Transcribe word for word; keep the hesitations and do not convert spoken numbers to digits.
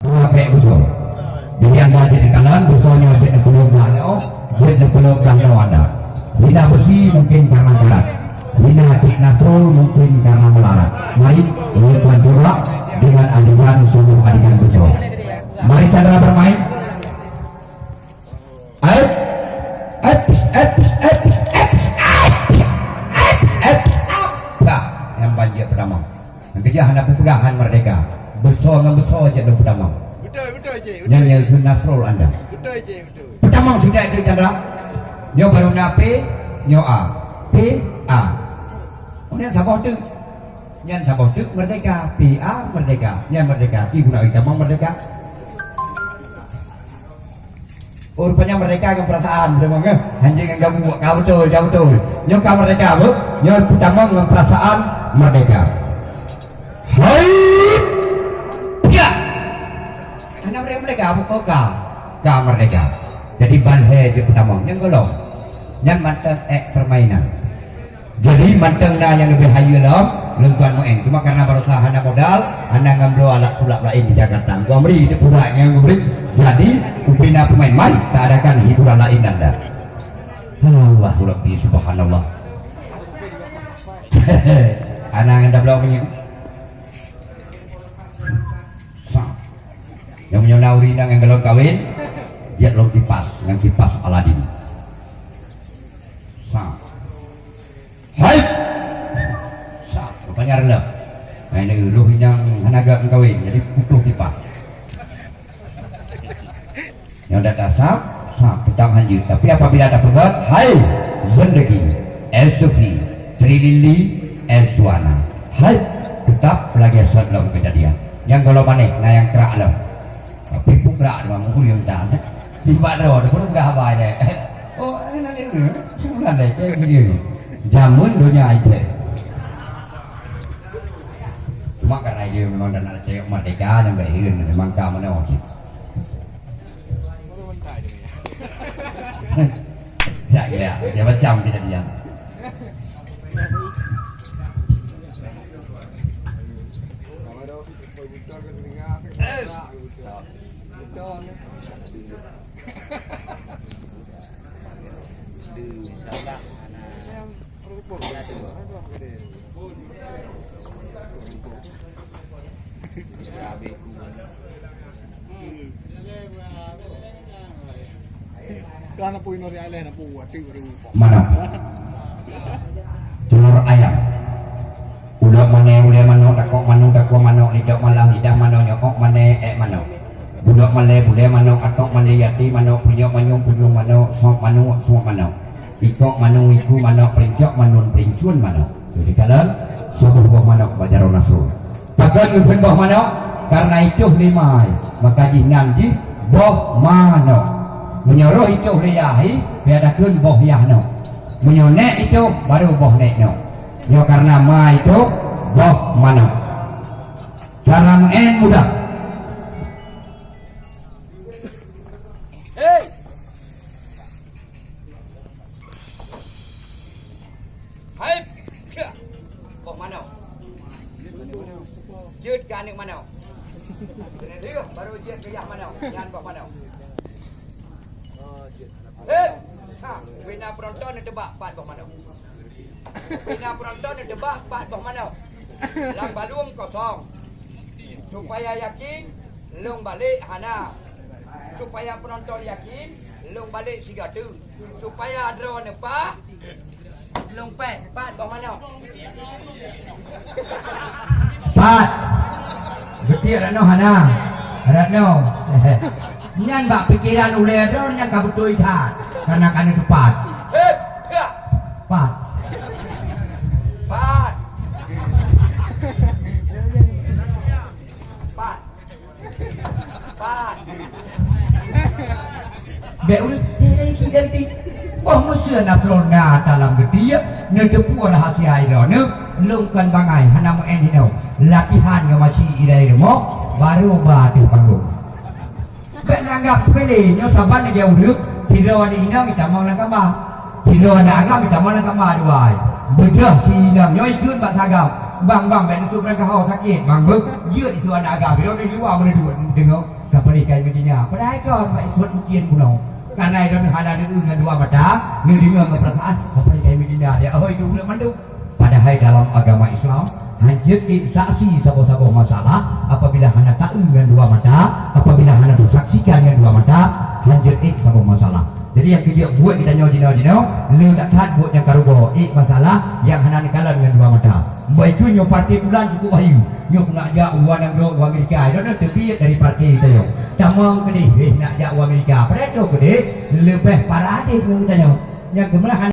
Dua pek busoe. Jadi anda jeuet kalon busoe nyoe jeuet neupeuleubah nyoe, jeuet neupeuleubah nyoe anda. Hina beusi mungkin karena berat. Hina cit nasol mungkin karena melarat. Mari, ulôn tuan coba dengan adegan suluh adegan busoe. Mari Chandra bermain. Ayo. Eps, eps, eps, eps, eps, eps, eps, eps. Bah, nyang ban jeuet peutamong. Nyang keujah hana peupeugah han merdeka. Busoe ngon busoe jeuet lôn peutamong. Beutôi, beutôi, Cik. Nyan beutôi, nyan Cik. Kheun nasrol anda. Beutôi, Cik, beutôi. Peutamong sidroe teuk Chandra. Nyoe barô na P, nyoe A. P, A. Oh, nyan saboh teuk. Nyan saboh teuk merdeka. P, A, merdeka. Nyan merdeka. Ci guna tamong merdeka. Oh, rupanya merdeka ngon perasaan, beutôi, eh? Hanjeuet ngon gabu, ka beutôi, ka beutôi. Nyoe ka merdeka, Bu. Nyoe peutamong ngon perasaan merdeka. Hai! Ya! Hana merdeka, merdeka, Bu. Oh, ka. Ka merdeka. Jadi, ban lhèe jeuet peutamong. Nyang golom. Nyan mantong ék permainan. Jadi, mantong na nyang leubeh hayeue lom, lôn tuan meu'en. Cuma karena baroesa hana modal, hana ngon bloe alat sulap laén di Jakarta. Gua meri, di pura nyang gua meri. Jadi, ubé na peumain. Mari, ta adakan hiburan laén anda. Allahu Rabbi, subhanallah. Hana ngon tabloe minyeuk. Sa. Nyang meunyoe na ureueng inong nyang golom kawén, jeuet lom kipas, ngon kipas Aladin. Sa. Hai! Sab, rupanya reuloh. Hai, neu roh inong hana gak meukawen, jadi putôh tipah. Nyoe data sab, sab, peutang hanjeuet. Tapi apabila ada peugah, hai, zendegi, eh, Sufi, Trilili, eh, Suana. Hai, tetap lagi sot lom kejadian. Nyang golom maneh, na nyang krak lom. Tapi pukrak deungon muhuri yang dan. Tiba droe, dia pun peugah haba dia. Oh, ini nanti ni. Sebulan dah, cek video ni. Jamun dunia itu. Cuma karena dia memang dah nak cek merdeka, dan baik hirin, memang ka mana okey. Tak kira, dia macam kita diam. Kan apa inoe di aleh na buat tu baru. Mana? Telur ayam. Ulok mane ulèe manok, dakok manu dakua manok, lidok malam lidah manok, nyokok mane èk manok. Bulok male bulèe manok, atok mane yati manok, punyok manyong punyong manok, sok manok sok manok. Ikok manu iku manok, perincok manun perincun manok. Jadi kalon, soe boh manok bak jaroe nasur. Pakon geukheun boh manok? Karena itoh lé mai, maka jih nan jih boh manok. Meunyoe roh itoh lé yah hi, pih ada kheun boh yah nok. Meunyoe nèk itoh, baru boh nèk nok. Nyoe karena ma itoh boh manok. Cara meu'en mudah. Hei! Hai! Kya! Boh manok. Jeuet keu aneuk manok. Keuneuk lheueh baru jeuet keu yah manok. Nyan boh manok. Hei! Ha, bina penonton neuteubak pat boh manok. Bina penonton neuteubak pat boh manok. Lam balum kosong. Supaya yakin, lôn balek hana. Supaya penonton yakin, lôn balek siga teuk. Supaya droeneuh pah, lôn pèh pat boh manok. Pat. Beutiek Ratno hana. Ratno. Nyan bak pikeran ulèe droe nyan ka beutôi that. Karena ka neuteupat. Hep, hep. Pat. Pat. Pat. Pat. Bèk ureueng, eh, eh, ki dan ti. Boh meuseu Nasrul na talam geutie, neuteupeue rahasia droeneuh, lôn kon bangai, hana meu'en hinoe. Latihan ngon masie idai rumoh, baru ba ateueh panggong. Bèk neuanggap sepele, nyoe saban lagèe ureueng, sidroe aneuk inong jitamong lam kama. Sidroe aneuk agam jitamong lam kama dua ai. Beudôh si inong nyoe ikheun bak si agam. Bang, bang, bèk neusok rangkaho sakét, bang, beuh. Jeuet itu aneuk agam, biro di luwa meuneuduek, deungoe, ka paléh kayèe Madinah. Padahai kon, bak ikot uncien bunoe. Karena droeneuh hana neueu ngon dua mata, neudeungoe ngon peurasaan, ka paléh kayèe Madinah, ya, oh, itu buleuen mandum. Padahai dalam agama Islam, hanjeuet ék saksi saboh-saboh masalah apabila hana taeu ngon dua mata, apabila hana tasaksikan ngon dua mata, hanjeuet ék saboh masalah. Jadi nyang keujeuet buet geutanyoe jinoe-jinoe, le that-that buet nyang ka rugoe, ék masalah nyang hana neukalon ngon dua mata. Bah ikheun nyoe partai pulan cukup bahayu. Nyoe peunak jak u luwa nanggroe, u Amerika. Droeneuh teubiet dari partai geutanyoe. Tamong keudeh, eh, nak jak u Amerika. Padahai troh keudeh, leubeh paradéh ngon geutanyoe. Nyang keumeurahan